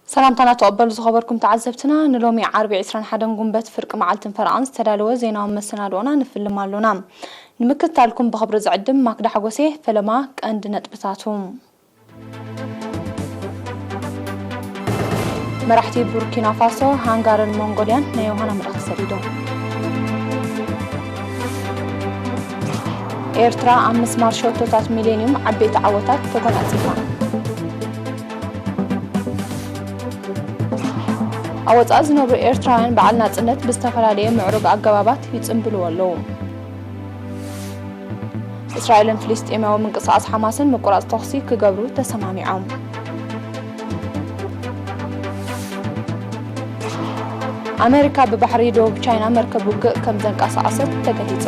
ሰላምታና ተቐበሉ ዝኸበርኩም ተዓዘብትና፣ ንሎሚ ዓርቢ ዕስራን ሓደን ጉንበት ፍርቂ መዓልትን ፈረቓን ዝተዳለወ ዜናዊ መሰናድኦና ንፍልም ኣሎና። ንምክትታልኩም ብኽብሪ ዝዕድም ማክዳ ሓጎሴ። ፈለማ ቀንዲ ነጥብታቱ። መራሕቲ ቡርኪና ፋሶ፣ ሃንጋርን ሞንጎልያን ናይ ዮሃና መልእኽቲ ሰዲዶም። ኤርትራ ኣብ ምስማር ሸቶታት ሚሌንዩም ዓበይቲ ዓወታት ተጎናጺፋ። ኣብ ወጻኢ ዝነብሩ ኤርትራውያን በዓል ናጽነት ብዝተፈላለየ ምዕሩግ ኣገባባት ይጽንብልዎ ኣለዉ። እስራኤልን ፍልስጤማዊ ምንቅስቓስ ሓማስን ምቁራጽ ተኹሲ ክገብሩ ተሰማሚዖም። ኣሜሪካ ብባሕሪ ደቡብ ቻይና መርከብ ውግእ ከም ዘንቀሳቐሰት ተገሊጹ።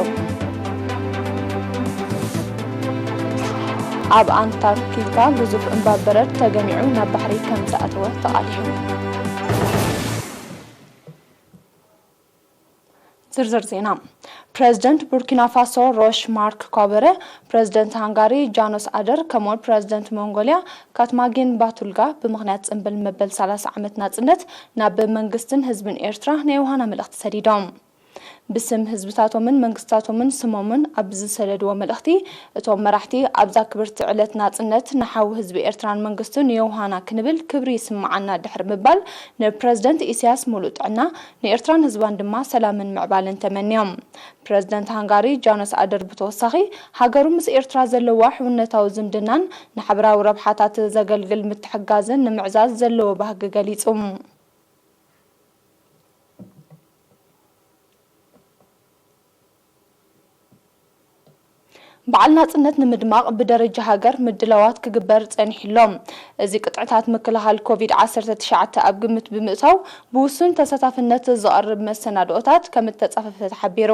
ኣብ ኣንታርክቲካ ግዙፍ እምባ በረድ ተገሚዑ ናብ ባሕሪ ከም ዝኣተወ ተቓሊሑ። ዝርዝር ዜና። ፕረዚደንት ቡርኪና ፋሶ ሮሽ ማርክ ኳበረ፣ ፕረዚደንት ሃንጋሪ ጃኖስ ኣደር፣ ከምኡውን ፕረዚደንት ሞንጎልያ ካትማጊን ባቱልጋ ብምኽንያት ጽምብል መበል ሰላሳ ዓመት ናጽነት ናብ መንግስትን ህዝብን ኤርትራ ናይ ዮሃና መልእኽቲ ሰዲዶም። ብስም ህዝብታቶምን መንግስታቶምን ስሞምን ኣብ ዝሰደድዎ መልእኽቲ፣ እቶም መራሕቲ ኣብዛ ክብርቲ ዕለት ናጽነት ንሓው ህዝቢ ኤርትራን መንግስቱን ዮሃና ክንብል ክብሪ ይስምዓና ድሕሪ ምባል፣ ንፕረዚደንት ኢሳያስ ሙሉእ ጥዕና፣ ንኤርትራን ህዝባን ድማ ሰላምን ምዕባለን ተመንዮም። ፕረዚደንት ሃንጋሪ ጃኖስ ኣደር ብተወሳኺ፣ ሃገሩ ምስ ኤርትራ ዘለዋ ሕውነታዊ ዝምድናን ንሓበራዊ ረብሓታት ዘገልግል ምትሕግጋዝን ንምዕዛዝ ዘለዎ ባህጊ ገሊጹ። በዓል ናጽነት ንምድማቕ ብደረጃ ሃገር ምድላዋት ክግበር ጸኒሑ ኣሎ። እዚ ቅጥዕታት ምክልኻል ኮቪድ ዓሰርተ ትሽዓተ ኣብ ግምት ብምእታው፣ ብውሱን ተሳታፍነት ዝቐርብ መሰናድኦታት ከም እተጻፈፈ ተሓቢሩ።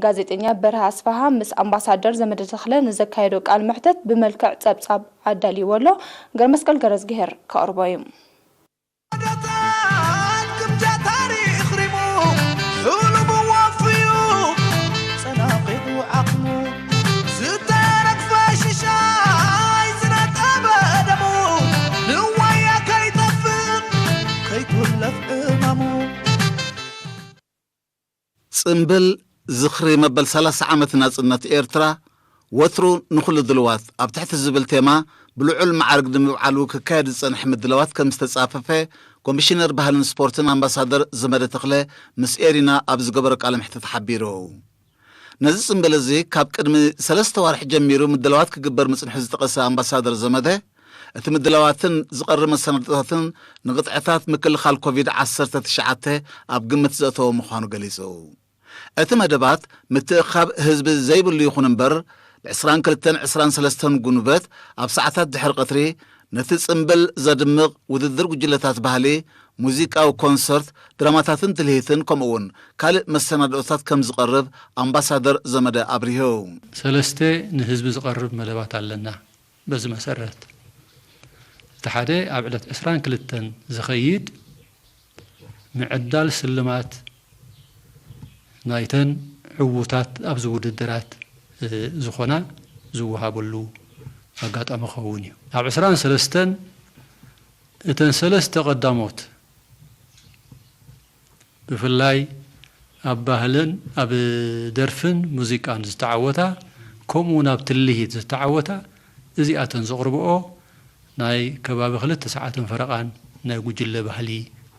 ጋዜጠኛ በርሀ ኣስፍሃ ምስ ኣምባሳደር ዘመደ ተኽለ ንዘካየዶ ቃል መሕተት ብመልክዕ ጸብጻብ ኣዳልይዎ ኣሎ። ገርመስቀል ገረዝግሄር ከቕርቦ እዩ። ኣደታት ግምጃ ታሪኽ ሪሙ፣ ሕሉሙ ወፍዩ፣ ጸናቒቑ ዓቕሙ፣ ዝተረግፈ ሽሻይ ዝነጠበ ደሙ፣ ንዋያ ከይጠፍእ፣ ከይኩለፍ ዕማሙ። ጽምብል ዝኽሪ መበል ሰላሳ ዓመት ናጽነት ኤርትራ፣ ወትሩ ንኹሉ ድልዋት ኣብ ትሕቲ ዝብል ቴማ ብልዑል ማዕርግ ንምብዓሉ ክካየድ ዝጸንሐ ምድላዋት ከም ዝተጻፈፈ ኮሚሽነር ባህልን ስፖርትን ኣምባሳደር ዘመደ ተኽለ ምስ ኤሪና ኣብ ዝገበሮ ቃለ መሕትት ሓቢሩ። ነዚ ጽምብል እዚ ካብ ቅድሚ ሰለስተ ዋርሒ ጀሚሩ ምድላዋት ክግበር ምጽንሑ ዝጠቐሰ ኣምባሳደር ዘመደ፣ እቲ ምድላዋትን ዝቐርብ መሰናድኦታትን ንቕጥዕታት ምክልኻል ኮቪድ ዓሰርተ ትሽዓተ ኣብ ግምት ዘእተወ ምዃኑ ገሊጹ። እቲ መደባት ምትእኻብ ህዝቢ ዘይብሉ ይኹን እምበር፣ ብ ዕስራን ክልተን ዕስራን ሰለስተን ጉንበት ኣብ ሰዓታት ድሕሪ ቀትሪ ነቲ ጽምብል ዘድምቕ ውድድር ጉጅለታት ባህሊ፣ ሙዚቃዊ ኮንሰርት፣ ድራማታትን ትልሂትን ከምኡ'ውን ካልእ መሰናድኦታት ከም ዝቐርብ ኣምባሳደር ዘመደ ኣብሪሁ። ሰለስተ ንህዝቢ ዝቐርብ መደባት ኣለና። በዚ መሰረት፣ እቲ ሓደ ኣብ ዕለት ዕስራን ክልተን ዝኸይድ ምዕዳል ስልማት ናይተን ዕዉታት ኣብዚ ውድድራት፣ እ፣ ዝኾና ዝወሃበሉ ኣጋጣሚ ክኸውን እዩ። ኣብ ዕስራን ሰለስተን እተን ሰለስተ ቀዳሞት ብፍላይ ኣብ ባህልን ኣብ ደርፍን ሙዚቃን ዝተዓወታ፣ ከምኡ እውን ኣብ ትልሂት ዝተዓወታ፣ እዚኣተን ዘቕርብኦ ናይ ከባቢ ክልተ ሰዓትን ፈረቓን ናይ ጉጅለ ባህሊ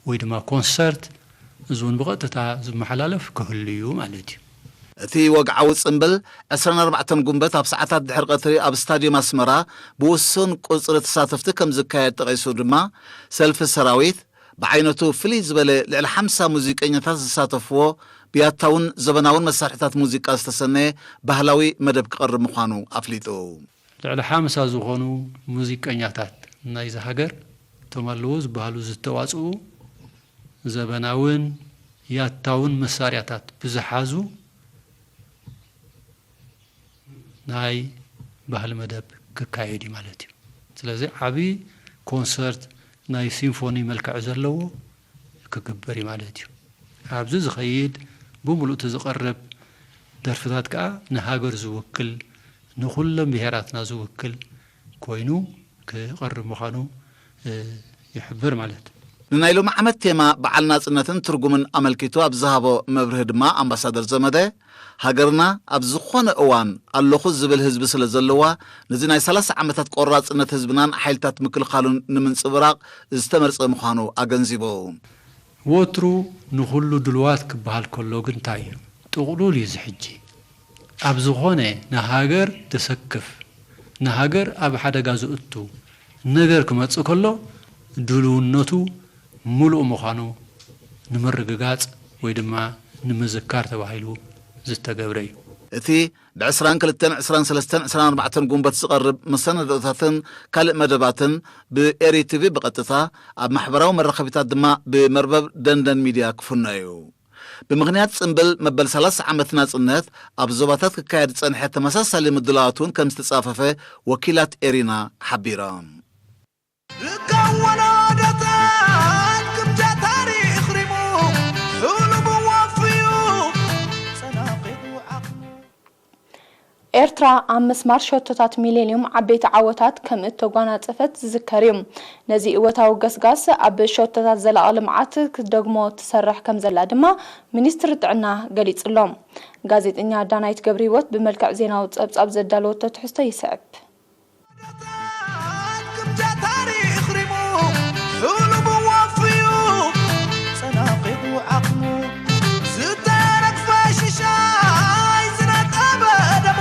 ወይ ድማ ኮንሰርት፣ እዚ እውን ብቐጥታ ዝመሓላለፍ ክህሉ እዩ ማለት እዩ። እቲ ወግዓዊ ጽምብል ዕስራን ኣርባዕተን ጉንበት ኣብ ሰዓታት ድሕሪ ቀትሪ ኣብ ስታድዮም ኣስመራ ብውሱን ቁጽሪ ተሳተፍቲ ከም ዝካየድ ጠቒሱ ድማ፣ ሰልፊ ሰራዊት፣ ብዓይነቱ ፍልይ ዝበለ ልዕሊ ሓምሳ ሙዚቀኛታት ዝሳተፍዎ ብያታውን ዘበናውን መሳርሕታት ሙዚቃ ዝተሰነየ ባህላዊ መደብ ክቐርብ ምዃኑ ኣፍሊጡ። ልዕሊ ሓምሳ ዝኾኑ ሙዚቀኛታት ናይዚ ሃገር፣ እቶም ኣለዉ ዝበሃሉ ዝተዋጽኡ ዘበናውን ያታውን መሳርያታት ብዝሓዙ ናይ ባህሊ መደብ ክካየድ እዩ ማለት እዩ። ስለዚ ዓቢ ኮንሰርት ናይ ሲምፎኒ መልክዕ ዘለዎ ክግበር እዩ ማለት እዩ። ኣብዚ ዝኸይድ ብምሉእ እቲ ዝቐርብ ደርፍታት ከኣ ንሃገር ዝውክል፣ ንኹሎም ብሄራትና ዝውክል ኮይኑ ክቐርብ ምዃኑ፣ እ፣ ይሕብር ማለት። ንናይ ሎሚ ዓመት ቴማ በዓል ናጽነትን ትርጉምን ኣመልኪቱ ኣብ ዝሃቦ መብርሂ ድማ ኣምባሳደር ዘመደ፣ ሃገርና ኣብ ዝኾነ እዋን ኣለኹ ዝብል ህዝቢ ስለ ዘለዋ፣ ነዚ ናይ ሰላሳ ዓመታት ቆራጽነት ህዝብናን ሓይልታት ምክልኻሉን ንምንጽብራቕ ዝተመርጸ ምዃኑ ኣገንዚቡ። ወትሩ ንኹሉ ድልዋት ክበሃል ከሎ ግን እንታይ እዩ? ጥቕሉል እዩ እዚ ሕጂ። ኣብ ዝኾነ ንሃገር ዘሰክፍ፣ ንሃገር ኣብ ሓደጋ ዘእቱ ነገር ክመጽእ ከሎ ድልውነቱ ምሉእ ምዃኑ ንምርግጋጽ ወይ ድማ ንምዝካር ተባሂሉ ዝተገብረ እዩ። እቲ ብ22፣ 23፣ 24 ጉንበት ዝቐርብ መሰናድኦታትን ካልእ መደባትን ብኤሪ ቲቪ ብቐጥታ፣ ኣብ ማሕበራዊ መራኸቢታት ድማ ብመርበብ ደንደን ሚድያ ክፍኖ እዩ። ብምኽንያት ጽምብል መበል ሰላሳ ዓመት ናጽነት ኣብ ዞባታት ክካየድ ዝጸንሐ ተመሳሳሊ ምድላዋት እውን ከም ዝተጻፈፈ ወኪላት ኤሪና ሓቢሮም። ርካብ ወለዶታት ክብዳ ታሪኽ ሪሙ፣ ሕሉሙ ወፍዩ፣ ጸናቒቑ ዓቕሙ። ኤርትራ ኣብ ምስማር ሸቶታት ሚሌንዩም ዓበይቲ ዓወታት ከም እተጓናጸፈት ዝዝከር እዩ። ነዚ እወታዊ ገስጋስ ኣብ ሸቶታት ዘላቒ ልምዓት ክትደግሞ ትሰርሕ ከም ዘላ ድማ ሚኒስትሪ ጥዕና ገሊጹ ኣሎ። ጋዜጠኛ ዳናይት ገብረሂወት ብመልክዕ ዜናዊ ጸብጻብ ዘዳለወቶ ትሕዝቶ ይስዕብ። ክብዳ ታሪኽ ሪሙ፣ ሕሉሙ ወፍዩ፣ ጸናቒቑ ዓቕሙ፣ ዝተረግፈ ሽሻይ ዝነጠበ ደሙ፣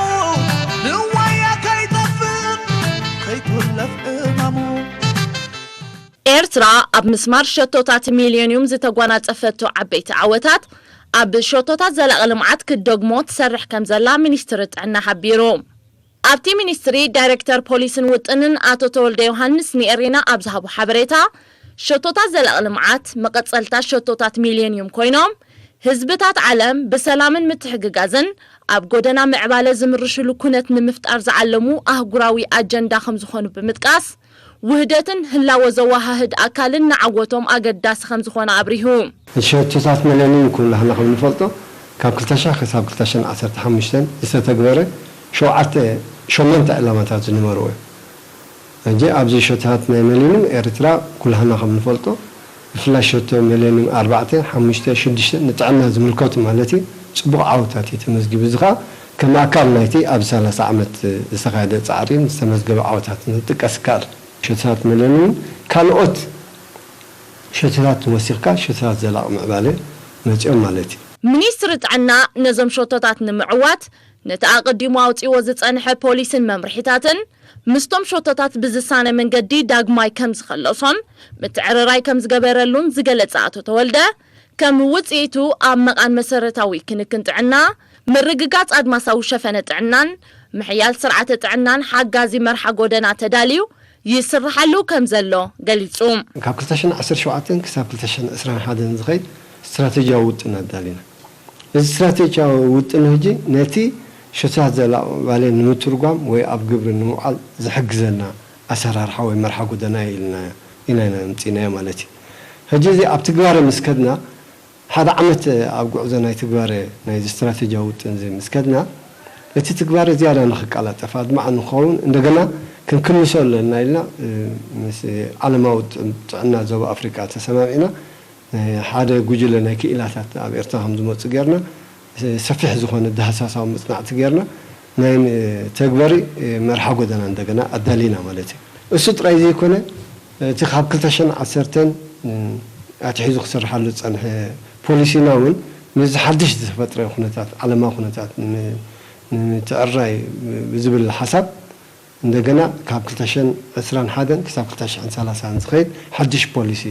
ንዋያ ከይጠፍእ፣ ከይትውለፍ ዕማሙ። ኤርትራ ኣብ ምስማር ሸቶታት ሚልዮንዩም ዝተጓናጸፈቶ ዓበይቲ ዓወታት፣ ኣብ ሸቶታት ዘላቒ ልምዓት ክትደግሞ ትሰርሕ ከም ዘላ ሚኒስትሪ ጥዕና ሓቢሩ። ኣብቲ ሚኒስትሪ ዳይሬክተር ፖሊስን ውጥንን ኣቶ ተወልደ ዮሃንስ ንኤሪና ኣብ ዝሃቦ ሓበሬታ፣ ሸቶታት ዘላቒ ልምዓት መቐጸልታ ሸቶታት ሚልዮንዩም ኮይኖም፣ ህዝብታት ዓለም ብሰላምን ምትሕግጋዝን ኣብ ጎደና ምዕባለ ዝምርሽሉ ኩነት ንምፍጣር ዝዓለሙ ኣህጉራዊ ኣጀንዳ ከም ዝኾኑ ብምጥቃስ፣ ውህደትን ህላወ ዘወሃህድ ኣካልን ንዓወቶም ኣገዳሲ ከም ዝኾነ ኣብሪሁ። ሸቶታት ሚለኒየም ኩላህና ከም ንፈልጦ ካብ ክልተ ሺሕ ክሳብ ክልተ ሺሕን ዓሰርተ ሓሙሽተን ዝተተግበረ ሸውዓተ ሸሞንተ ዕላማታት ዝነበርዎ እዩ። ሕጂ ኣብዚ ሸቶታት ናይ ሚለኒየም ኤርትራ ኩላህና ከም ንፈልጦ ብፍላይ ሸቶ ሚለኒየም ኣርባዕተ፣ ሓሙሽተ፣ ሽዱሽተ ንጥዕና ዝምልከቱ ማለት እዩ ጽቡቕ ዓወታት እዩ ተመዝጊቡ። እዚ ኸኣ ከም ኣካል ናይቲ ኣብ ሰላሳ ዓመት ዝተኻየደ ጻዕሪን ዝተመዝገበ ዓወታትን ዝጥቀስ ይከኣል። ሸቶታት ሚለኒየምን ካልኦት ሸቶታት ወሲኽካ ሸቶታት ዘላቒ ምዕባለ መጺኦም ማለት እዩ። ሚኒስትሪ ጥዕና ነዞም ሸቶታት ንምዕዋት ነቲ ኣቐዲሙ ኣውጺዎ ዝጸንሐ ፖሊስን መምርሒታትን ምስቶም ሸቶታት ብዝሳነ መንገዲ ዳግማይ ከም ዝኸለሶም ምትዕርራይ ከም ዝገበረሉን ዝገለጸ ኣቶ ተወልደ፣ ከም ውጽኢቱ ኣብ መቓን መሰረታዊ ክንክን ጥዕና፣ ምርግጋጽ ኣድማሳዊ ሸፈነ ጥዕናን ምሕያል ስርዓተ ጥዕናን ሓጋዚ መርሓ ጎደና ተዳልዩ ይስርሓሉ ከም ዘሎ ገሊጹ። ካብ ክልተ ሽሕን ዓሰርተ ሸውዓተን ክሳብ ክልተ ሽሕን ዕስራን ሓደን ዝኸይድ ስትራተጂያዊ ውጥን ኣዳሊና። እዚ ስትራተጂያዊ ውጥን ሕጂ ነቲ ሸቶታት ዘላቒ ምዕባለ ንምትርጓም ወይ ኣብ ግብሪ ንምውዓል ዝሕግዘና ኣሰራርሓ ወይ መርሓ ጎደና እዩ ኢልና ኢና ኣምጺእናዮ ማለት እዩ። ሕጂ እዚ ኣብ ትግባረ ምስ ከድና ሓደ ዓመት ኣብ ጉዕዞ ናይ ትግባረ ናይዚ ስትራተጂያዊ ውጥን እዚ ምስ ከድና፣ እቲ ትግባረ ዝያዳ ንኽቀላጠፍ፣ ኣድማዒ ንኽኸውን፣ እንደገና ክንክልሶ ኣለና ኢልና ምስ ዓለማዊ ጥዕና ዞባ ኣፍሪቃ ተሰማሚዕና፣ ሓደ ጉጅለ ናይ ክኢላታት ኣብ ኤርትራ ከም ዝመጹ ጌርና፣ ሰፊሕ ዝኾነ ዳህሳሳዊ መጽናዕቲ ጌርና፣ ናይ ተግባሪ መርሓ ጎደና እንደገና ኣዳሊና ማለት እዩ። እሱ ጥራይ ዘይኮነ፣ እቲ ካብ ክልተ ሽሕን ዓሰርተን ኣትሒዙ ክስርሓሉ ዝጸንሐ ፖሊሲና እውን ነዚ ሓድሽ ዝተፈጥረ ኩነታት፣ ዓለማዊ ኩነታት ንምትዕርራይ ብዝብል ሓሳብ እንደገና ካብ ክልተ ሽሕን ዕስራን ሓደን ክሳብ ክልተ ሽሕን ሰላሳን ዝኸይድ ሓድሽ ፖሊሲ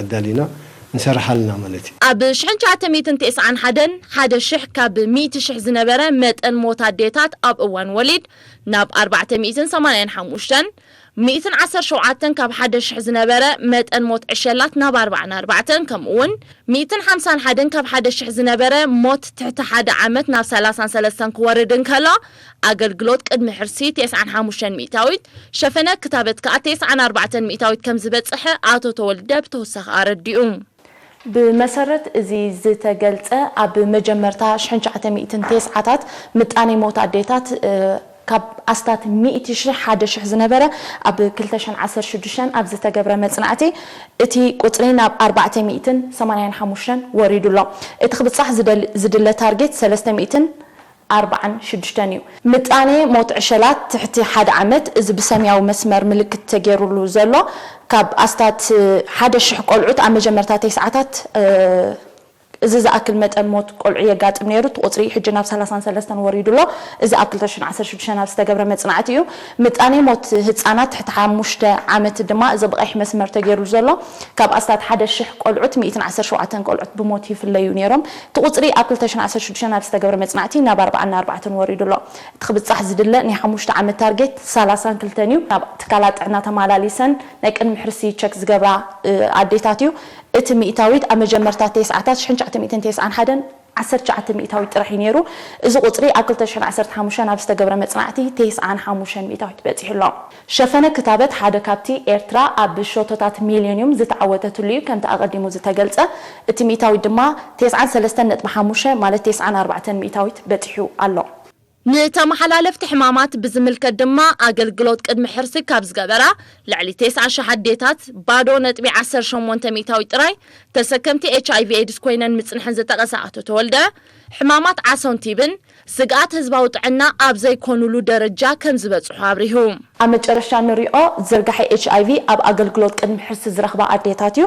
ኣዳሊና ንሰርሕ ኣለና ማለት እዩ። ኣብ ሽሕን ትሽዓተ ሚእትን ተስዓን ሓደን ሓደ ሽሕ ካብ ሚእቲ ሽሕ ዝነበረ መጠን ሞት ኣዴታት ኣብ እዋን ወሊድ ናብ ኣርባዕተ ሚእትን ሰማንያን ሓሙሽተን፣ ሚእትን ዓሰርተ ሸውዓተን ካብ ሓደ ሽሕ ዝነበረ መጠን ሞት ዕሸላት ናብ ኣርባዓን ኣርባዕተን፣ ከምኡውን ሚእትን ሓምሳን ሓደን ካብ ሓደ ሽሕ ዝነበረ ሞት ትሕቲ ሓደ ዓመት ናብ ሰላሳን ሰለስተን ክወርድ እንከሎ፣ ኣገልግሎት ቅድሚ ሕርሲ ተስዓን ሓሙሽተን ሚእታዊት፣ ሸፈነ ክታበት ከኣ ተስዓን ኣርባዕተን ሚእታዊት ከም ዝበጽሐ ኣቶ ተወልደ ብተወሳኺ ኣረዲኡ። ብመሰረት እዚ ዝተገልጸ፣ ኣብ መጀመርታ ሽሕን ትሽዓተ ሚእትን ተስዓታት ምጣኔ ሞት ኣዴታት ካብ ኣስታት ሚእቲ ሺሕ ሓደ ሺሕ ዝነበረ ኣብ ክልተ ሽሕን ዓሰርተ ሽዱሽተን ኣብ ዝተገብረ መጽናዕቲ እቲ ቁጽሪ ናብ ኣርባዕተ ሚእትን ሰማንያን ሓሙሽተን ወሪዱ ኣሎ። እቲ ክብጻሕ ዝደል- ዝድለ ታርጌት ሰለስተ ሚእትን ኣርባዓን ሽዱሽተን እዩ። ምጣኔ ሞት ዕሸላት ትሕቲ ሓደ ዓመት፣ እዚ ብሰማያዊ መስመር ምልክት ተገይሩሉ ዘሎ፣ ካብ ኣስታት ሓደ ሽሕ ቆልዑት ኣብ መጀመርታ ተስዓታት፣ እ፣ እዚ ዝኣክል መጠን ሞት ቆልዑ የጋጥም ነይሩ። እቲ ቁጽሪ ሕጂ ናብ ሰላሳን ሰለስተን ወሪዱ ኣሎ። እዚ ኣብ ክልተ ሽሕን ዓሰርተ ሽዱሽተን ኣብ ዝተገብረ መጽናዕቲ እዩ። ምጣኔ ሞት ህጻናት ትሕቲ ሓሙሽተ ዓመት ድማ፣ እዚ ብቐይሕ መስመር ተገይሩሉ ዘሎ፣ ካብ ኣስታት ሓደ ሽሕ ቆልዑት ሚእትን ዓሰርተ ሸውዓተን ቆልዑት ብሞት ይፍለዩ ነይሮም። እቲ ቁጽሪ ኣብ ክልተ ሽሕን ዓሰርተ ሽዱሽተን ኣብ ዝተገብረ መጽናዕቲ ናብ ኣርባዓን ኣርባዕተን ወሪዱ ኣሎ። እቲ ክብጻሕ ዝድለ ናይ ሓሙሽተ ዓመት ታርጌት ሰላሳን ክልተን እዩ። ናብ ትካላት ጥዕና ተመላሊሰን ናይ ቅድሚ ሕርሲ ቸክ ዝገብራ፣ እ፣ ኣዴታት እዩ። እቲ ሚእታዊት ኣብ መጀመርታ ተስዓታት ሽሕን ትሽዓተ ሚእትን ተስዓን ሓደን ዓሰርተ ትሽዓተ ሚእታዊት ጥራሕ እዩ ነይሩ። እዚ ቁጽሪ ኣብ ክልተ ሽሕን ዓሰርተ ሓሙሽተን ኣብ ዝተገብረ መጽናዕቲ ተስዓን ሓሙሽተን ሚእታዊት በጺሑ ኣሎ። ሸፈነ ክታበት ሓደ ካብቲ ኤርትራ ኣብ ሸቶታት ሚልዮንዩም ዝተዓወተትሉ እዩ፣ ከምቲ ኣቐዲሙ ዝተገልጸ። እቲ ሚእታዊት ድማ ተስዓን ሰለስተን ነጥቢ ሓሙሽተ ማለት ተስዓን ኣርባዕተን ሚእታዊት በጺሑ ኣሎ። ንተመሓላለፍቲ ሕማማት ብዝምልከት ድማ ኣገልግሎት ቅድሚ ሕርሲ ካብ ዝገበራ ልዕሊ ተስዓ ሽሕ ኣዴታት ባዶ ነጥቢ ዓሰርተ ሸሞንተ ሚእታዊት ጥራይ ተሰከምቲ ኤች ኣይ ቪ ኤድስ ኮይነን ምጽንሐን ዝጠቐሰ ኣቶ ተወልደ፣ ሕማማት ዓሶን ቲብን ስግኣት ህዝባዊ ጥዕና ኣብ ዘይኮኑሉ ደረጃ ከም ዝበጽሑ ኣብሪሁ። ኣብ መጨረሻ ንሪኦ ዝርጋሐ ኤች ኣይ ቪ ኣብ ኣገልግሎት ቅድሚ ሕርሲ ዝረኽባ ኣዴታት እዩ።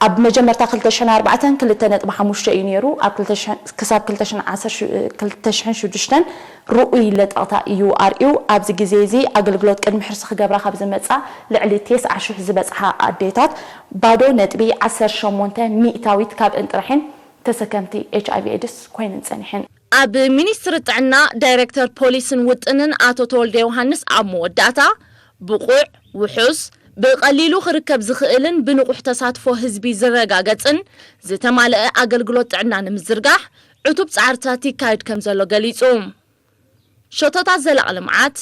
ኣብ መጀመርታ ክልተ ሽሕን ኣርባዕተን ክልተ ነጥቢ ሓሙሽተ እዩ ነይሩ። ኣብ ክልተ ሽሕን ክሳብ ክልተ ሽሕን ዓሰርተ፣ ክልተ ሽሕን ሽዱሽተን ርኡይ ለጠቕታ እዩ ኣርእዩ። ኣብዚ ግዜ እዚ ኣገልግሎት ቅድሚ ሕርሲ ክገብራ ካብ ዝመጻ ልዕሊ ተስዓ ሽሕ ዝበጽሓ ኣዴታት ባዶ ነጥቢ ዓሰርተ ሸሞንተ ሚእታዊት ካብእን ጥራሕን ተሰከምቲ ኤች ኣይ ቪ ኤድስ ኮይነን ጸኒሐን። ኣብ ሚኒስትሪ ጥዕና ዳይሬክተር ፖሊስን ውጥንን ኣቶ ተወልደ ዮሃንስ ኣብ መወዳእታ፣ ብቑዕ፣ ውሑስ፣ ብቐሊሉ ክርከብ ዝኽእልን ብንቑሕ ተሳትፎ ህዝቢ ዝረጋገጽን ዝተማልአ ኣገልግሎት ጥዕና ንምዝርጋሕ ዕቱብ ጻዕርታት ይካየድ ከም ዘሎ ገሊጹ። ሸቶታት ዘላቒ ልምዓት፣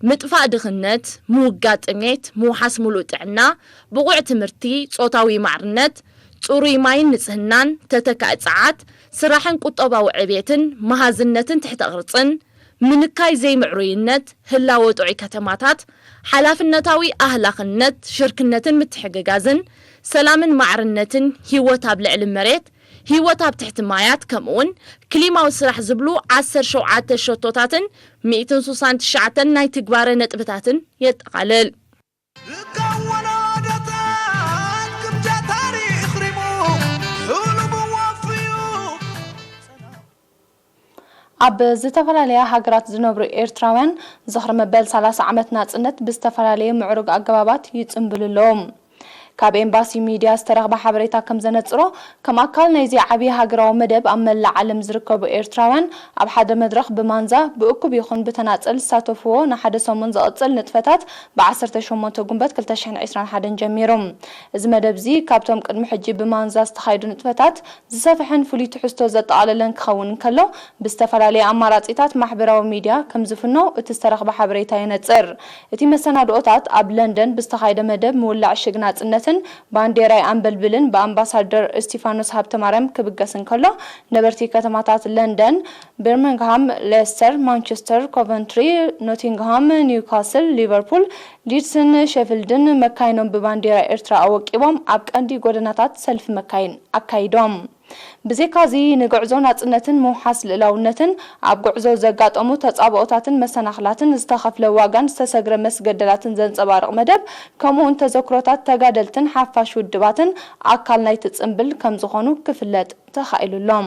ምጥፋእ ድኽነት፣ ምውጋድ ጥሜት፣ ምውሓስ ምሉእ ጥዕና፣ ብቑዕ ትምህርቲ፣ ጾታዊ ማዕርነት፣ ጽሩይ ማይን ንጽህናን፣ ተተካኢ ጸዓት፣ ስራሕን ቁጠባዊ ዕቤትን፣ መሃዝነትን ትሕተ ቅርጽን፣ ምንካይ ዘይምዕሩይነት፣ ህላወ ጥዑይ ከተማታት፣ ሓላፍነታዊ ኣህላኽነት፣ ሽርክነትን ምትሕግጋዝን፣ ሰላምን ማዕርነትን፣ ህይወት ኣብ ልዕሊ መሬት፣ ህይወት ኣብ ትሕቲ ማያት፣ ከምኡውን ክሊማዊ ስራሕ ዝብሉ ዓሰርተ ሸውዓተ ሸቶታትን ሚእትን ስሳን ትሽዓተን ናይ ትግባረ ነጥብታትን የጠቓልል። ኣብ ዝተፈላለያ ሃገራት ዝነብሩ ኤርትራውያን ዝኽሪ መበል ሰላሳ ዓመት ናጽነት ብዝተፈላለየ ምዕሩግ ኣገባባት ይጽንብሉ ኣለዉ። ካብ ኤምባሲ ሚድያ ዝተረኽበ ሓበሬታ ከም ዘነጽሮ፣ ከም ኣካል ናይዚ ዓቢ ሃገራዊ መደብ ኣብ መላእ ዓለም ዝርከቡ ኤርትራውያን ኣብ ሓደ መድረኽ ብማንዛ ብእኩብ ይኹን ብተናጸል ዝሳተፍዎ ንሓደ ሰሙን ዝቕጽል ንጥፈታት ብ ዓሰርተ ሸሞንተ ጉንበት ክልተ ሽሕን ዕስራን ሓደን ጀሚሩ። እዚ መደብ እዚ ካብቶም ቅድሚ ሕጂ ብማንዛ ዝተኻየዱ ንጥፈታት ዝሰፍሐን ፍሉይ ትሕዝቶ ዘጠቓለለን ክኸውን እንከሎ፣ ብዝተፈላለየ ኣማራጺታት ማሕበራዊ ሚድያ ከም ዝፍኖ እቲ ዝተረኽበ ሓበሬታ የነጽር። እቲ መሰናድኦታት ኣብ ለንደን ብዝተኻየደ መደብ ምውላዕ ሽግ ናጽነትን ባንዴራይ ኣንበልብልን ብኣምባሳደር እስቲፋኖስ ሃብተማርያም ክብገስ እንከሎ፣ ነበርቲ ከተማታት ለንደን፣ በርሚንግሃም፣ ሌስተር፣ ማንቸስተር፣ ኮቨንትሪ፣ ኖቲንግሃም፣ ኒውካስል፣ ሊቨርፑል፣ ሊድስን ሼፊልድን መካይኖም ብባንዴራ ኤርትራ ኣወቂቦም ኣብ ቀንዲ ጎደናታት ሰልፊ መካይን ኣካይዶም። ብዘይካዚ፣ ንጉዕዞ ናጽነትን ምውሓስ ልእላውነትን ኣብ ጉዕዞ ዘጋጠሙ ተጻብኦታትን መሰናኽላትን ዝተኸፍለ ዋጋን ዝተሰግረ መስገደላትን ዘንጸባርቕ መደብ፣ ከምኡውን ተዘክሮታት ተጋደልትን ሓፋሽ ውድባትን ኣካል ናይቲ ጽምብል ከም ዝኾኑ ክፍለጥ ተኻኢሉ ኣሎ።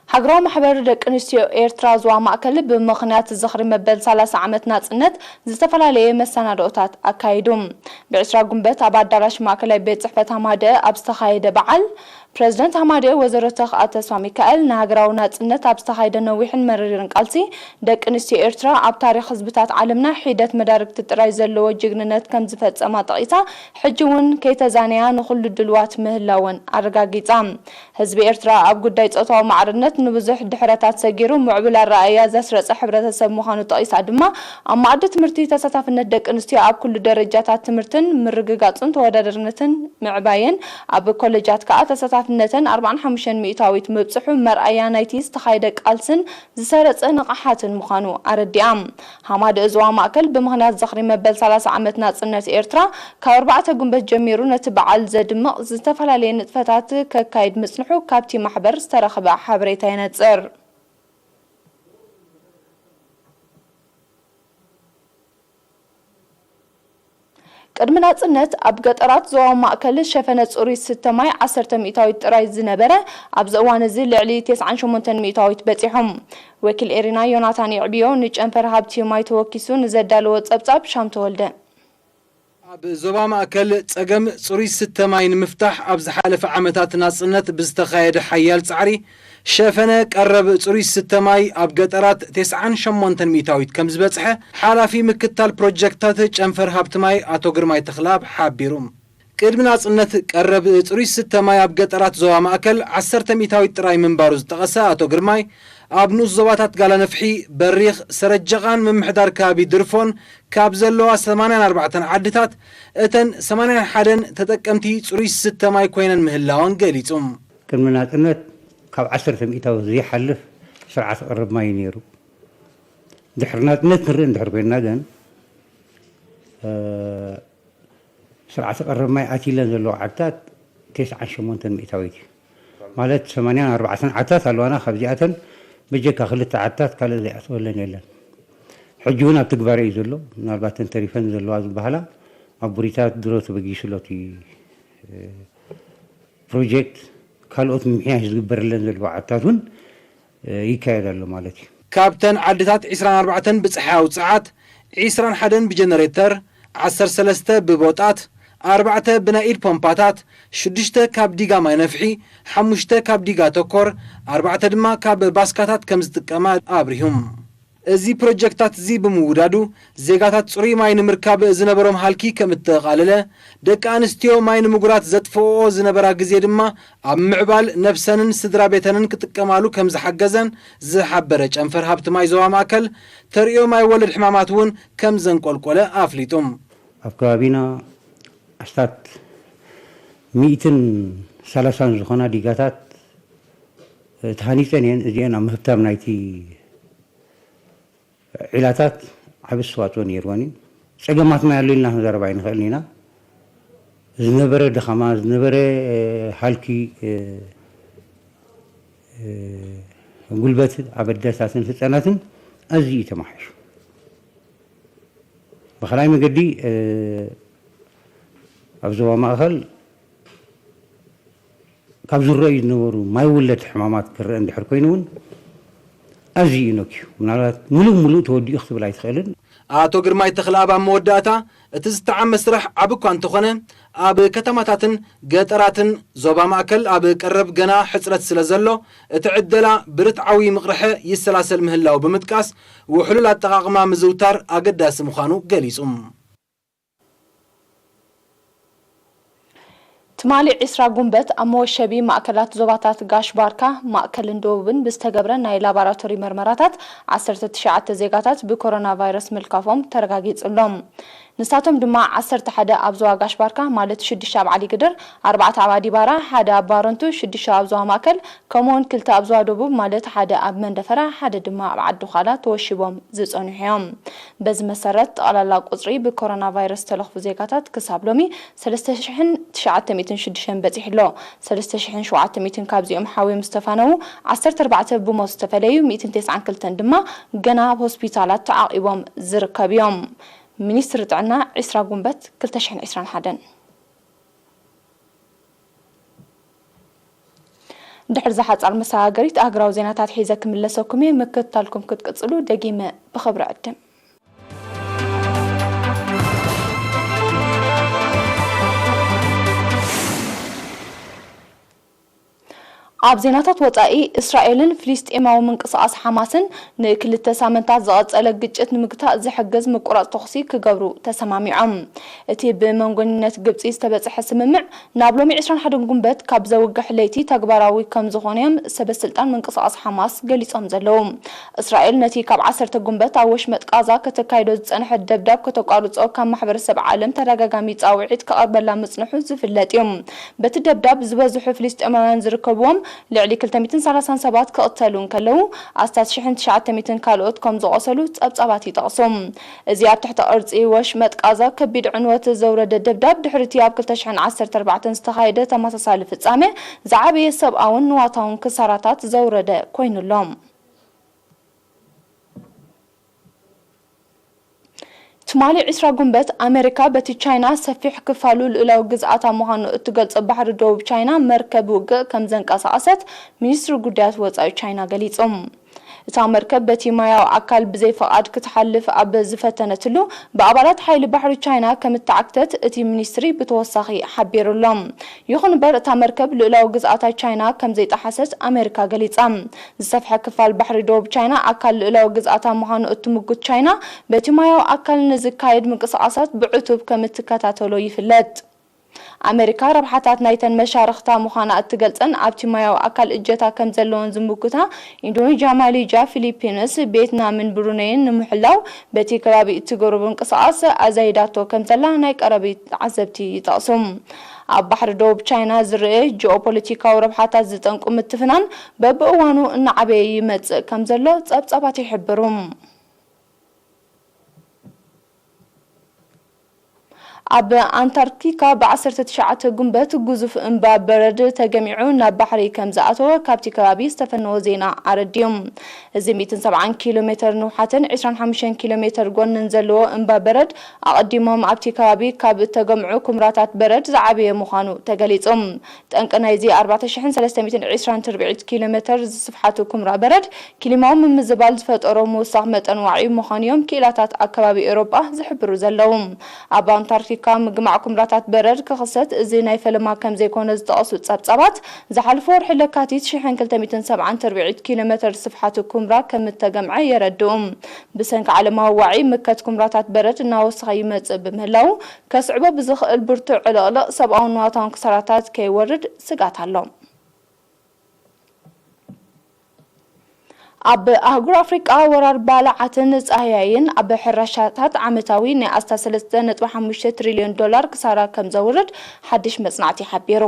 ሃገራዊ ማሕበር ደቂ ኣንስትዮ ኤርትራ ዞባ ማእከል ብምኽንያት ዝኽሪ መበል ሰላሳ ዓመት ናጽነት ዝተፈላለየ መሰናድኦታት ኣካይዱ። ብዕስራ ጉንበት ኣብ ኣዳራሽ ማእከላይ ቤት ጽሕፈት ሃማደአ ኣብ ዝተኻየደ በዓል፣ ፕረዚደንት ሃማደአ ወይዘሮ ተኽኣ ተስፋሚካኤል፣ ንሃገራዊ ናጽነት ኣብ ዝተኻየደ ነዊሕን መሪርን ቃልሲ፣ ደቂ ኣንስትዮ ኤርትራ ኣብ ታሪኽ ህዝብታት ዓለምና ሒደት መዳርግቲ ጥራይ ዘለዎ ጅግንነት ከም ዝፈጸማ ጠቒሳ፣ ሕጂ እውን ከይተዛነያ ንኹሉ ድልዋት ምህላወን ኣረጋጊጻ። ህዝቢ ኤርትራ ኣብ ጉዳይ ጾታዊ ማዕርነት ንብዙሕ ድሕረታት ሰጊሩ፣ ምዕቡል ኣረኣእያ ዘስረጸ ሕብረተሰብ ምዃኑ ጠቒሳ ድማ፣ ኣብ መኣዲ ትምህርቲ ተሳታፍነት ደቂ ኣንስትዮ ኣብ ኩሉ ደረጃታት ትምህርትን ምርግጋጽን ተወዳዳርነትን ምዕባይን፣ ኣብ ኮለጃት ከኣ ተሳታፊ ነተን ኣርባዓን ሓሙሽተን ሚእታዊት ምብጽሑ መርኣያ ናይቲ ዝተኻየደ ቃልስን ዝሰረጸ ንቕሓትን ምዃኑ ኣረዲኣ። ሃማደ ዞባ ማእከል ብምኽንያት ዝኽሪ መበል ሰላሳ ዓመት ናጽነት ኤርትራ ካብ ኣርባዕተ ጉንበት ጀሚሩ ነቲ በዓል ዘድምቕ ዝተፈላለየ ንጥፈታት ከካይድ ምጽንሑ ካብቲ ማሕበር ዝተረኽበ ሓበሬታ የነጽር። ቅድሚ ናጽነት ኣብ ገጠራት ዞባ ማእከል ሸፈነ ጽሩይ ዝስተ ማይ ዓሰርተ ሚእታዊት ጥራይ ዝነበረ፣ ኣብዚ እዋን እዚ ልዕሊ ተስዓን ሸሞንተን ሚእታዊት በጺሑ። ወኪል ኤሪና ዮናታን የዕብዮ ንጨንፈር ሃብቲ ማይ ተወኪሱ ንዘዳለዎ ጸብጻብ ሻም ተወልደ። ኣብ ዞባ ማእከል ጸገም ጽሩይ ዝስተ ማይ ንምፍታሕ ኣብ ዝሓለፈ ዓመታት ናጽነት ብዝተኻየደ ሓያል ጻዕሪ ሸፈነ ቀረብ ጽሩይ ዝስተ ማይ ኣብ ገጠራት ተስዓን ሸሞንተን ሚእታዊት ከም ዝበጽሐ ሓላፊ ምክታል ፕሮጀክታት ጨንፈር ሃብቲ ማይ ኣቶ ግርማይ ተኽለኣብ ሓቢሩ። ቅድሚ ናጽነት ቀረብ ጽሩይ ዝስተ ማይ ኣብ ገጠራት ዞባ ማእከል ዓሰርተ ሚእታዊት ጥራይ ምንባሩ ዝጠቐሰ ኣቶ ግርማይ፣ ኣብ ንኡስ ዞባታት ጋላ ነፍሒ፣ በሪኽ፣ ሰረጀቓን ምምሕዳር ከባቢ ድርፎን ካብ ዘለዋ ሰማንያን ኣርባዕተን ዓድታት እተን ሰማንያን ሓደን ተጠቀምቲ ጽሩይ ዝስተ ማይ ኮይነን ምህላወን ገሊጹ። ቅድሚ ናጽነት ካብ ዓሰርተ ሚእታዊ ዘይሓልፍ ስርዓት ቀረብ ማይ እዩ ነይሩ። ድሕሪ ናጽነት ንርኢ እንድሕር ኮይንና ግን፣ እ፣ ስርዓት ቀረብ ማይ ኣትይለን ዘለዋ ዓድታት ተስዓን ሸሞንተን ሚእታዊት እዩ። ማለት ሰማንያን ኣርባዕተን ዓድታት ኣለዋና። ካብዚኣተን በጀካ ክልተ ዓድታት ካልእ ዘይኣተወለን የለን። ሕጂ እውን ኣብ ትግባረ እዩ ዘሎ። ምናልባት እተን ተሪፈን ዘለዋ ዝበሃላ ኣብ ቡሪታት ድሮ ተበጊሱ ኣሎ እቲ፣ እ፣ ፕሮጀክት። ካልኦት ምምሕያሽ ዝግበረለን ዘለዋ ዓድታት እውን፣ እ፣ ይካየድ ኣሎ ማለት እዩ። ካብተን ዓድታት ዒስራን ኣርባዕተን ብጸሓያዊ ጸዓት፣ ዒስራን ሓደን ብጀነሬተር፣ ዓሰርተ ሰለስተ ብቦጣት፣ ኣርባዕተ ብናይ ኢድ ፖምፓታት፣ ሽዱሽተ ካብ ዲጋ ማይ ነፍሒ፣ ሓሙሽተ ካብ ዲጋ ተኮር፣ ኣርባዕተ ድማ ካብ ባስካታት ከም ዝጥቀማ ኣብሪሁም። እዚ ፕሮጀክታት እዚ ብምውዳዱ፣ ዜጋታት ጽሩይ ማይ ንምርካብ ዝነበሮም ሃልኪ ከም እተቓለለ፣ ደቂ ኣንስትዮ ማይ ንምጉራት ዘጥፍኦኦ ዝነበራ ግዜ ድማ ኣብ ምዕባል ነብሰንን ስድራ ቤተንን ክጥቀማሉ ከም ዝሓገዘን ዝሓበረ ጨንፈር ሃብቲ ማይ ዞባ ማእከል፣ ተርእዮ ማይ ወለድ ሕማማት እውን ከም ዘንቆልቆለ ኣፍሊጡ። ኣብ ከባቢና ኣስታት ሚእትን ሰላሳን ዝኾና ዲጋታት ተሃኒጸን እየን። እዚአን ኣብ ምህብታም ናይቲ ዒላታት ዓቢ ኣስተዋጽኦ ነይርወን እዩ። ጸገማትና ኣሎ ኢልና ክንዛረብ ኣይንኽእልን ኢና። ዝነበረ ድኻማ፣ ዝነበረ፣ እ፣ ሃልኪ፣ እ፣ እ፣ ጉልበት ኣበደታትን ህጻናትን ኣዝዩ እዩ ተማሓይሹ። ብኻልኣይ መገዲ፣ እ፣ ኣብ ዞባ ማእከል ካብ ዝረኣዩ ዝነበሩ ማይ ወለድ ሕማማት ክረአ እንድሕር ኮይኑ እውን ኣዝዩ እዩ ነክዩ። ምናልባት ምሉእ ምሉእ ተወዲኡ ክትብል ኣይትኽእልን። ኣቶ ግርማይ ተኽለኣብ ኣብ መወዳእታ፣ እቲ ዝተዓመ ስራሕ ዓቢ እኳ እንተኾነ፣ ኣብ ከተማታትን ገጠራትን ዞባ ማእከል ኣብ ቀረብ ገና ሕጽረት ስለ ዘሎ፣ እቲ ዕደላ ብርትዓዊ ምቕርሐ ይሰላሰል ምህላው ብምጥቃስ፣ ውሕሉል ኣጠቓቕማ ምዝውታር ኣገዳሲ ምዃኑ ገሊጹ። ትማሊ ዒስራ ጉንበት ኣብ መወሸቢ ማእከላት ዞባታት ጋሽ ባርካ፣ ማእከልን ደቡብን ብዝተገብረ ናይ ላቦራቶሪ መርመራታት ዓሰርተ ትሽዓተ ዜጋታት ብኮሮና ቫይረስ ምልካፎም ተረጋጊጹ ኣሎ። ንሳቶም ድማ ዓሰርተ ሓደ ኣብ ዞባ ጋሽ ባርካ፣ ማለት ሽዱሽተ ኣብ ዓሊ ግድር፣ ኣርባዕተ ኣብ ኣዲባራ፣ ሓደ ኣብ ባረንቱ፣ ሽዱሽተ ኣብ ዞባ ማእከል፣ ከምኡውን ክልተ ኣብ ዞባ ደቡብ፣ ማለት ሓደ ኣብ መንደፈራ፣ ሓደ ድማ ኣብ ዓዲ ዃላ ተወሺቦም ዝጸንሑ እዮም። በዚ መሰረት፣ ጠቕላላ ቁጽሪ ብኮሮና ቫይረስ ዝተለኽፉ ዜጋታት ክሳብ ሎሚ ሰለስተ ሽሕን ትሽዓተ ሚእትን ሽዱሽተን በጺሑ ኣሎ። ሰለስተ ሽሕን ሸውዓተ ሚእትን ካብዚኦም ሓውዮም ዝተፋነዉ፣ ዓሰርተ ኣርባዕተ ብሞት ዝተፈለዩ፣ ሚእትን ተስዓን ክልተን ድማ ገና ኣብ ሆስፒታላት ተዓቒቦም ዝርከቡ እዮም። ሚኒስትሪ ጥዕና፣ ዒስራ ጉንበት ክልተ ሽሕን ዒስራን ሓደን። ድሕሪ እዛ ሓጻር መሰጋገሪት፣ ኣህጉራዊ ዜናታት ሒዘ ክምለሰኩም እየ። ምክትታልኩም ክትቅጽሉ ደጊመ ብኽብሪ ዕድም። ኣብ ዜናታት ወጻኢ፣ እስራኤልን ፍልስጤማዊ ምንቅስቓስ ሓማስን ንክልተ ሳምንታት ዝቐጸለ ግጭት ንምግታእ ዝሕግዝ ምቁራጽ ተኹሲ ክገብሩ ተሰማሚዖም። እቲ ብመንጎኝነት ግብጺ ዝተበጽሐ ስምምዕ ናብ ሎሚ ዕስራን ሓደን ጉንበት ካብ ዘውግሕ ለይቲ ተግባራዊ ከም ዝኾነ እዮም ሰበ ስልጣን ምንቅስቓስ ሓማስ ገሊጾም ዘለዉ። እስራኤል ነቲ ካብ ዓሰርተ ጉንበት ኣብ ወሽመጥ ቃዛ ከተካይዶ ዝጸንሐት ደብዳብ ከተቋርጾ ካብ ማሕበረሰብ ዓለም ተደጋጋሚ ጻውዒት ክቐርበላ ምጽንሑ ዝፍለጥ እዩ። በቲ ደብዳብ ዝበዝሑ ፍልስጤማውያን ዝርከብዎም ልዕሊ ክልተ ሚእትን ሰላሳን ሰባት ክቕተሉ እንከለዉ፣ ኣስታት ሽሕን ትሽዓተ ሚእትን ካልኦት ከም ዝቖሰሉ ጸብጻባት ይጠቕሱ። እዚ ኣብ ትሕቲ ቅርጺ ወሽመጥ ቃዛ ከቢድ ዕንወት ዘውረደ ደብዳብ፣ ድሕሪቲ ኣብ ክልተ ሽሕን ዓሰርተ ኣርባዕተን ዝተኻየደ ተመሳሳሊ ፍጻሜ ዝዓበየ ሰብኣውን ንዋታውን ክሳራታት ዘውረደ ኮይኑሎ። ትማሊ ዕስራ ጉንበት፣ ኣሜሪካ በቲ ቻይና ሰፊሕ ክፋሉ ልኡላዊ ግዝኣታ ምዃኑ እትገልጾ ባሕሪ ደቡብ ቻይና መርከብ ውግእ ከም ዘንቀሳቐሰት ሚኒስትሪ ጉዳያት ወጻኢ ቻይና ገሊጹ። እታ መርከብ በቲ ማያዊ ኣካል ብዘይ ፈቓድ ክትሓልፍ ኣብ ዝፈተነትሉ፣ ብኣባላት ሓይሊ ባሕሪ ቻይና ከም እተዓግተት እቲ ሚኒስትሪ ብተወሳኺ ሓቢሩ'ሎ። ይኹን እምበር፣ እታ መርከብ ልኡላዊ ግዝኣታ ቻይና ከም ዘይጠሓሰት ኣሜሪካ ገሊጻ። ዝሰፍሐ ክፋል ባሕሪ ደቡብ ቻይና ኣካል ልኡላዊ ግዝኣታ ምዃኑ እትምጉት ቻይና፣ በቲ ማያዊ ኣካል ንዝካየድ ምንቅስቓሳት ብዕቱብ ከም እትከታተሎ ይፍለጥ። ኣሜሪካ ረብሓታት ናይተን መሻርኽታ ምዃና እትገልጸን ኣብቲ ማያዊ ኣካል እጀታ ከም ዘለወን ዝምጉታ ኢንዶኔዥያ፣ ማሌዥያ፣ ፊሊፒንስ፣ ቪየትናምን ብሩነይን ንምሕላው በቲ ከባቢ እትገብሮ ምንቅስቓስ ኣዛይዳቶ ከም ዘላ ናይ ቀረቢት ተዓዘብቲ ይጠቕሱ። ኣብ ባሕሪ ደቡብ ቻይና ዝረአ ጂኦፖለቲካዊ ረብሓታት ዝጠንቁ ምትፍናን በብእዋኑ እናዓበየ ይመጽእ ከም ዘሎ ጸብጻባት ይሕብሩ። ኣብ ኣንታርክቲካ ብ ዓሰርተ ትሽዓተ ጉንበት ግዙፍ እምባ በረድ ተገሚዑ ናብ ባሕሪ ከም ዝኣተወ ካብቲ ከባቢ ዝተፈነወ ዜና ኣረዲኡ። እዚ ሚእትን ሰብዓን ኪሎ ሜተር ንውሓትን ዕስራን ሓሙሽተን ኪሎ ሜተር ጎንን ዘለዎ እምባ በረድ፣ ኣቐዲሞም ኣብቲ ከባቢ ካብ እተገምዑ ኩምራታት በረድ ዝዓበየ ምዃኑ ተገሊጹ። ጠንቂ ናይዚ ኣርባዕተ ሽሕን ሰለስተ ሚእትን ዕስራን ትርብዒት ኪሎ ሜተር ዝስፍሓቱ ኩምራ በረድ፣ ክሊማዊ ምምዝባል ዝፈጠሮ ምውሳኽ መጠን ዋዒ ምዃኑ እዮም ክኢላታት ኣከባቢ ኤውሮጳ ዝሕብሩ ዘለዉ። ኣብ ኣንታርክቲካ ምግማዕ ኩምራታት በረድ ክኽሰት እዚ ናይ ፈለማ ከም ዘይኮነ ዝጠቐሱ ጸብጻባት፣ ዝሓለፈ ወርሒ ለካቲት ሽሕን ክልተ ሚእትን ሰብዓን ትርብዒት ኪሎ ሜተር ስፍሓቱ ኩምራ ከም እተገምዐ የረድኡ። ብሰንኪ ዓለማዊ ዋዒ፣ ምከት ኩምራታት በረድ እናወሰኸ ይመጽእ ብምህላዉ፣ ከስዕቦ ብዝኽእል ብርቱዕ ዕልቕልቕ ሰብኣውን ንዋታውን ክሳራታት ከይወርድ ስግኣት ኣሎ። ኣብ ኣህጉር ኣፍሪቃ፣ ወራር ባልዓትን ጻህያይን ኣብ ሕርሻታት ዓመታዊ ናይ ኣስታት ሰለስተ ነጥቢ ሓሙሽተ ትሪልዮን ዶላር ክሳራ ከም ዘውርድ ሓድሽ መጽናዕቲ ሓቢሩ።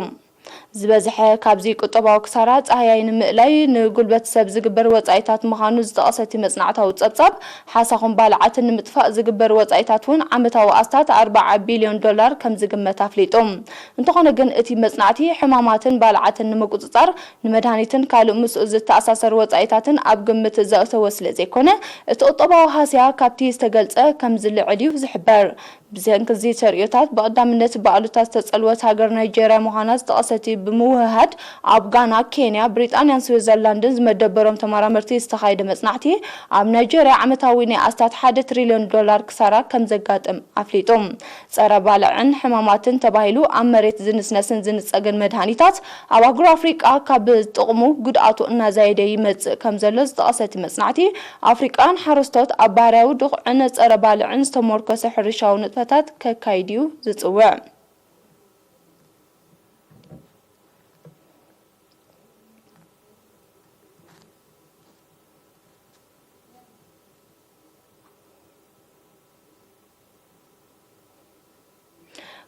ዝበዝሐ ካብዚ ቁጠባዊ ክሳራ፣ ጻህያይ ንምእላይ ንጉልበት ሰብ ዝግበር ወጻኢታት ምዃኑ ዝጠቐሰ እቲ መጽናዕታዊ ጸብጻብ፣ ሓሳኹን ባልዓትን ንምጥፋእ ዝግበር ወጻኢታት እውን ዓመታዊ ኣስታት ኣርባዓ ቢልዮን ዶላር ከም ዝግመት ኣፍሊጡ። እንተኾነ ግን፣ እቲ መጽናዕቲ ሕማማትን ባልዓትን ንምቁጽጻር፣ ንመድሃኒትን ካልእ ምስኡ ዝተኣሳሰር ወጻኢታትን ኣብ ግምት ዘእተወ ስለ ዘይኮነ፣ እቲ ቁጠባዊ ሃስያ ካብቲ ዝተገልጸ ከም ዝልዕል እዩ ዝሕበር። ብሰንኪ እዚ ተርእዮታት፣ ብቐዳምነት ብኣሉታ ዝተጸልወት ሃገር ናይጀርያ ምዃና ዝጠቐሰ እቲ ብምውህሃድ፣ ኣብ ጋና፣ ኬንያ፣ ብሪጣንያን ስዊዘርላንድን ዝመደበሮም ተመራመርቲ ዝተኻየደ መጽናዕቲ፣ ኣብ ናይጀርያ ዓመታዊ ናይ ኣስታት ሓደ ትሪልዮን ዶላር ክሳራ ከም ዘጋጥም ኣፍሊጡ። ጸረ ባልዕን ሕማማትን ተባሂሉ ኣብ መሬት ዝንስነስን ዝንጸግን መድሃኒታት፣ ኣብ ኣህጉር ኣፍሪቃ ካብ ጥቕሙ ጉድኣቱ እናዛየደ ይመጽእ ከም ዘሎ ዝጠቐሰ እቲ መጽናዕቲ፣ ኣፍሪቃውያን ሓረስቶት ኣብ ባህርያዊ ድኹዕን ጸረ ባልዕን ዝተሞርከሰ ሕርሻዊ ንጥፈታት ከካይድ እዩ ዝጽውዕ።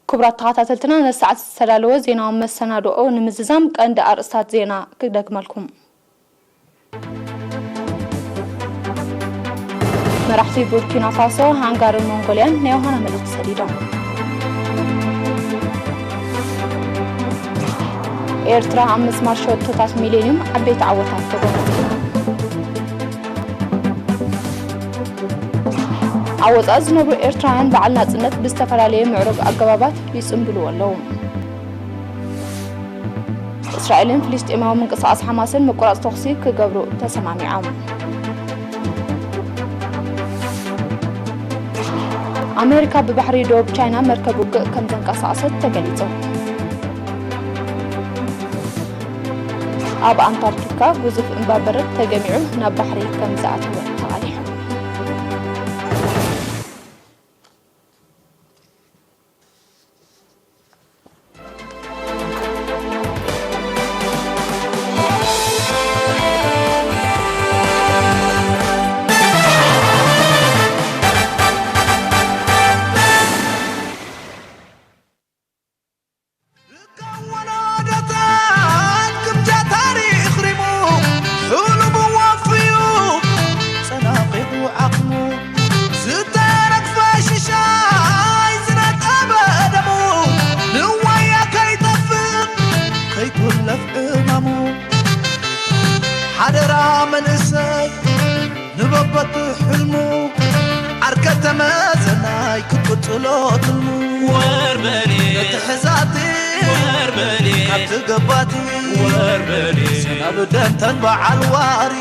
ክቡራት ተኸታተልትና፣ ነዚ ሰዓት ዝተዳለወ ዜናዊ መሰናድኦ ንምዝዛም ቀንዲ ኣርእስታት ዜና ክደግመልኩም። መራሕቲ ቡርኪና ፋሶ፣ ሃንጋርን ሞንጎልያን ናይ ዮሃና መልእኽቲ ሰዲዶም። ኤርትራ ኣብ ምስማር ሸቶታት ሚሌንዩም ዓበይቲ ዓወታት ተጎናጺፋ። ኣብ ወጻኢ ዝነብሩ ኤርትራውያን በዓል ናጽነት ብዝተፈላለየ ምዕሩግ ኣገባባት ይጽምብልዎ ኣለዉ። እስራኤልን ፍልስጤማዊ ምንቅስቓስ ሓማስን ምቁራጽ ተኹሲ ክገብሩ ተሰማሚዖም። ኣሜሪካ ብባሕሪ ደቡብ ቻይና መርከብ ውግእ ከም ዘንቀሳቐሰት ተገሊጹ። ኣብ ኣንታርክቲካ ግዙፍ እምባ በረድ ተገሚዑ ናብ ባሕሪ ከም ዝኣተወ ተቓሊሑ። ወለዶታት ግምጃ ታሪኽ ሪሙ፣ ሕሉሙ ወፍዩ ጸናቒቑ ዓቕሙ፣ ዝተረግፈ ሽሻይ ዝነጠበ ደሙ፣ ንዋያ ከይጠፍእ ከይኩለፍ ዕማሙ። ሓደራ መንእሰይ ንበበት ሕልሙ፣ ዓርከ ተመዘናይ ክትቅጽሎ ትልሙ። ወርበኔ ነቲ ሕዛቲ ወርበኔ ካብቲ ገባቲ ወርበኔ ሰናብደን ተን በዓል ዋሪ።